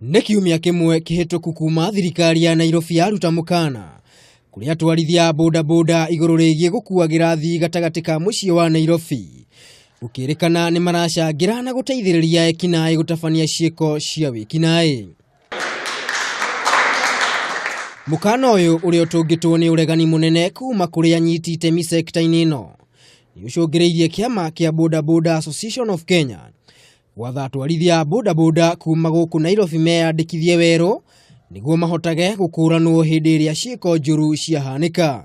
Nĩ kiumia kĩmwe kĩhĩtũku kuma thirikari ya Nairobi yaruta mũkana kũrĩ atwarithia a bodaboda igũrũ rĩgiĩ gũkuagĩra athii gatagatĩ ka mũciĩ wa Nairobi, gũkĩrĩkana nĩ maracangĩra na gũteithĩrĩria ekinaĩ gũtabania ciĩko cia wĩkinaĩ. Mũkana ũyũ ũrĩa ũtũngĩtwo nĩ ũregani mũnene kuma kũrĩ anyiti itemi sekta-inĩ ĩno nĩ ũcũngĩrĩirie kĩama kĩa Boda Boda Association of Kenya gwatha atwarithia a bodaboda kuma gũkũ Nairobi meyandĩkithie werũ nĩguo mahotage gũkũranwo hĩndĩ ĩrĩa ciĩko njũru ciahanĩka.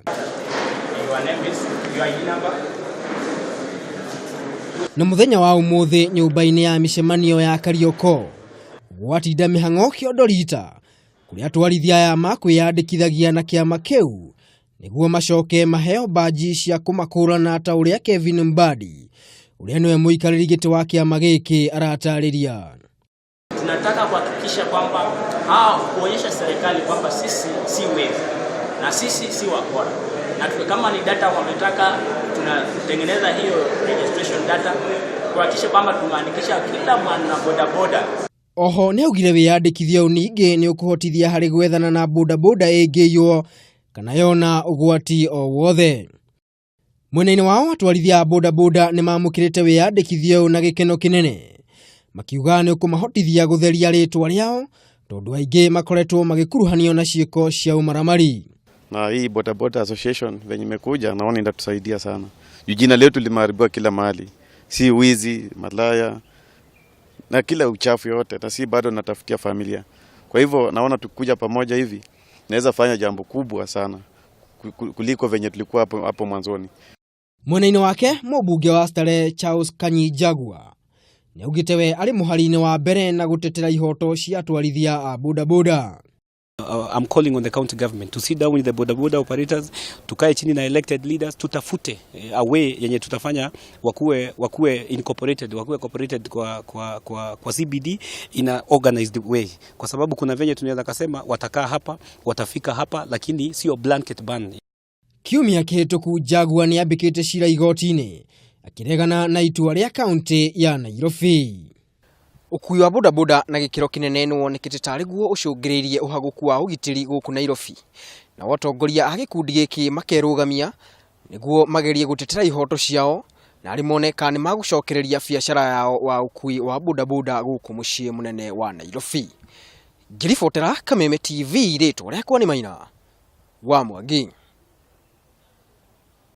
Na mũthenya wa ũmũthĩ nyũmba-inĩ ya mĩcemanio ya Karioko gwatinda mĩhang'o kĩondo rita kũrĩa atwarithia aya makwĩyandĩkithagia na kĩama kĩu nĩguo macoke maheo mbanji cia kũmakũrana ta ũrĩa Kevin Mbadi ũrĩa nĩwe mũikarĩri gĩtĩ wa kĩama gĩkĩ aratarĩria. Tunataka kuhakikisha kwamba hao kuonyesha serikali kwamba sisi si wezi na sisi si wakora, na kama ni data wametaka, tunatengeneza hiyo registration data kuhakikisha kwamba tumeandikisha kila mwana bodaboda. Oho nĩ augire wĩyandĩkithia ũyũ ningĩ nĩ ũkũhotithia harĩ gwethana na bodaboda ĩngĩiywo kana yona ũgwati o wothe. Mwena-inĩ wao atwarithia a bodaboda nĩ mamũkĩrĩte wĩyandĩkithia ũyũ na gĩkeno kĩnene, makiuga nĩ ũkũmahotithia gũtheria rĩtwa rĩao tondũ aingĩ makoretwo magĩkuruhanio na ciĩko cia ũmaramari. Na hii Boda Association venye imekuja naona itatusaidia sana. Juu jina letu limeharibiwa kila mahali, si wizi, malaya na kila uchafu yote, na si bado natafutia familia. Kwa hivyo naona tukikuja pamoja hivi naweza fanya jambo kubwa sana kuliko venye tulikuwa hapo, hapo mwanzoni. Mwena-inĩ wake mũmbunge wa Starehe Charles Kanyi Jaguar nĩ augĩte we arĩ mũhari-inĩ wa mbere na gũtetera ihoto cia atwarithia a bodaboda. I'm calling on the county government to sit down with the boda boda operators, tukae chini na elected leaders, tutafute a way yenye tutafanya wakuwe incorporated, wakuwe incorporated kwa CBD in a organized way, kwa sababu kuna venye tunaweza kasema watakaa hapa, watafika hapa, lakini sio blanket ban. Kiumia kĩhĩtũku Jaguar nĩ ambĩkĩte cira igoti-inĩ akĩregana na itua rĩa kaunti ya Nairobi. Ũkui wa bodaboda na gĩkĩro kĩnene nĩ wonekete tarĩ guo ũcũngĩrĩirie ũhagũku wa ũgitĩri gũkũ Nairobi, nao atongoria a gĩkundi gĩkĩ makerũgamia nĩguo magerie gũtetera ihoto ciao na arĩ mone kana nĩ magũcokereria biacara yao wa ũkui wa bodaboda gũkũ mũciĩ mũnene wa Nairobi. Ngĩribotera Kameme TV, rĩtwa rĩakwa nĩ Maina wa Mwangi.